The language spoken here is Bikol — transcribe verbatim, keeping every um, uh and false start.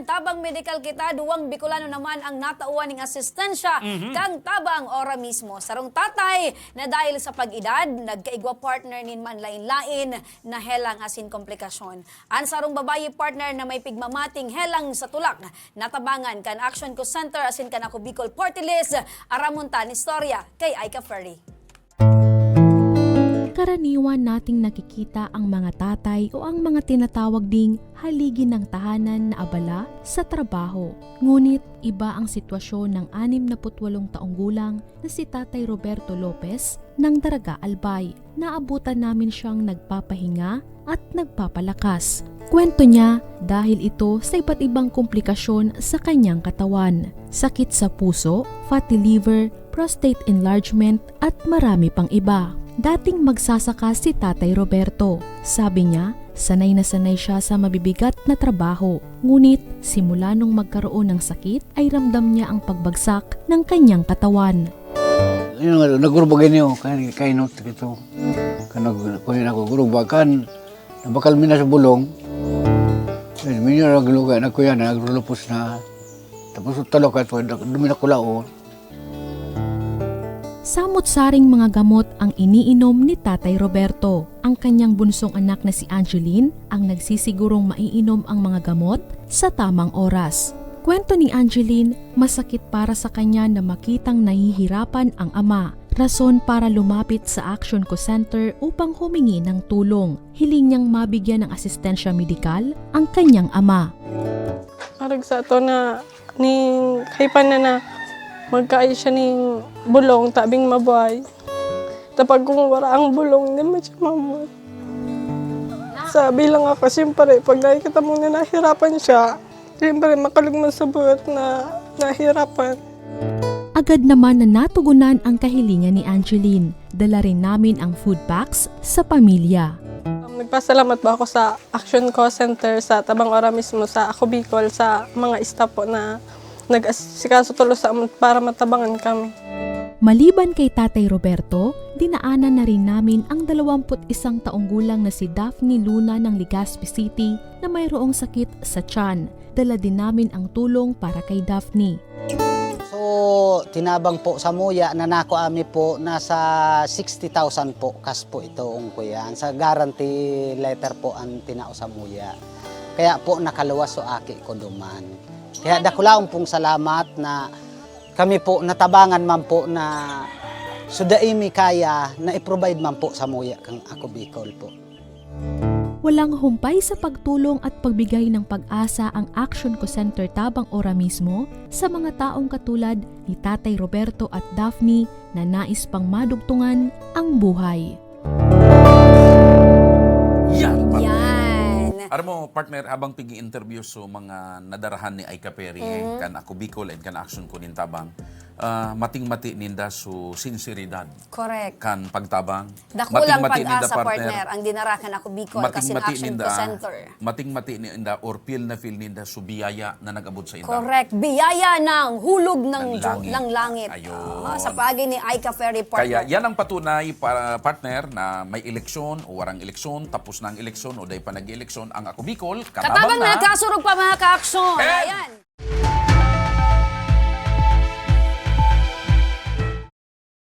Tabang Medical kita, duwang Bicolano naman ang natawan ning asistensya Mhm. kang Tabang Ora mismo. Sarong tatay na dahil sa pag-edad, nagkaigwa partner nin manlain-lain na helang asin komplikasyon. An sarong babayi partner na may pigmamating helang sa tulak, natabangan kan Action Co Center asin kan Ako Bicol Party List. Aramon ta an istorya kay Aika Ferry. Karaniwan nating nakikita ang mga tatay o ang mga tinatawag ding haligi ng tahanan na abala sa trabaho. Ngunit iba ang sitwasyon ng anim na putwalong taong gulang na si Tatay Roberto Lopez ng Daraga, Albay. Naabutan namin siyang nagpapahinga at nagpapalakas. Kwento niya, dahil ito sa iba't ibang komplikasyon sa kanyang katawan, sakit sa puso, fatty liver, prostate enlargement, at marami pang iba. Dating magsasaka si Tatay Roberto. Sabi niya, sanay na sanay siya sa mabibigat na trabaho. Ngunit, simula nung magkaroon ng sakit, ay ramdam niya ang pagbagsak ng kanyang katawan. Yun nga, nagurubag niyo, kaya kainot ito. Kanag, kunin ako, gurubag kan, nabakal mi na sa bulong. Ayun, minyo nagluga na kuya na, nagrulupos na. Tapos yung talok at wala, dumi na kulaon. Samot-saring mga gamot ang iniinom ni Tatay Roberto. Ang kanyang bunsong anak na si Angeline ang nagsisigurong maiinom ang mga gamot sa tamang oras. Kwento ni Angeline, masakit para sa kanya na makitang nahihirapan ang ama, rason para lumapit sa Action Co Center upang humingi ng tulong. Hiling niyang mabigyan ng asistensya medikal ang kanyang ama. Arag sa ato na ning kaipan na na magkaay siya ning bulong tabing mabuhay. Tapag kung wala ang bulong, hindi man siya mamuhay. Sabi lang ako, siyempre, pag nakikita mo na nahirapan siya, siyempre, makalig man sa buhat na nahirapan. Agad naman na natugunan ang kahilingan ni Angeline. Dala rin namin ang food packs sa pamilya. Um, nagpasalamat po ako sa Action Co Center sa Tabang Ora mismo sa Ako Bicol sa mga staff po na nag-asikaso tulos sa amin para matabangan kami. Maliban kay Tatay Roberto, dinaanan na rin namin ang dalawamput isang taong gulang na si Daphne Luna ng Legazpi City na mayroong sakit sa tiyan. Dala din namin ang tulong para kay Daphne. So, tinabang po sa muya na nako ami po nasa sixty thousand po kas po ito ungkuyan. Sa guarantee letter po ang tinao sa muya. Kaya po nakaluwas so aki ko duman. Kaya dakulaon pong salamat na kami po natabangan man po na so dai mi kaya na i-provide man po sa muya kang Ako Bicol po. Walang humpay sa pagtulong at pagbigay ng pag-asa ang Action Co Center Tabang Ora mismo sa mga taong katulad ni Tatay Roberto at Daphne na nais pang madugtungan ang buhay. Yan, partner. Yan. Aram mo, partner, habang pigi-interview so mga nadarahan ni Aika Perry, eh, kan Ako Bicol and kan Action Co nin Tabang, ah, mating-mati ninda so sinseridad Correct. kan pagtabang. Dakulang Mating-mati ninda, pag-asa, partner, ang dinarakan Ako Bicol, kasing Mating-mati Action ninda, Co Center. Mating-mati ninda or feel na feel ninda so biyaya na nag-abot sa inda. Correct. Biyaya ng hulog ng, Ng Diyo- langit. ng langit. Ayun. Ah, sa paagi ni Aika Ferry, Kaya partner. Yan ang patunay, para, partner, na may eleksyon o warang eleksyon, tapos na ang eleksyon o dahil pa nag-eleksyon, ang Ako Bicol, Katabang na, kasurog pa, mga ka-action. Eh! Ayan.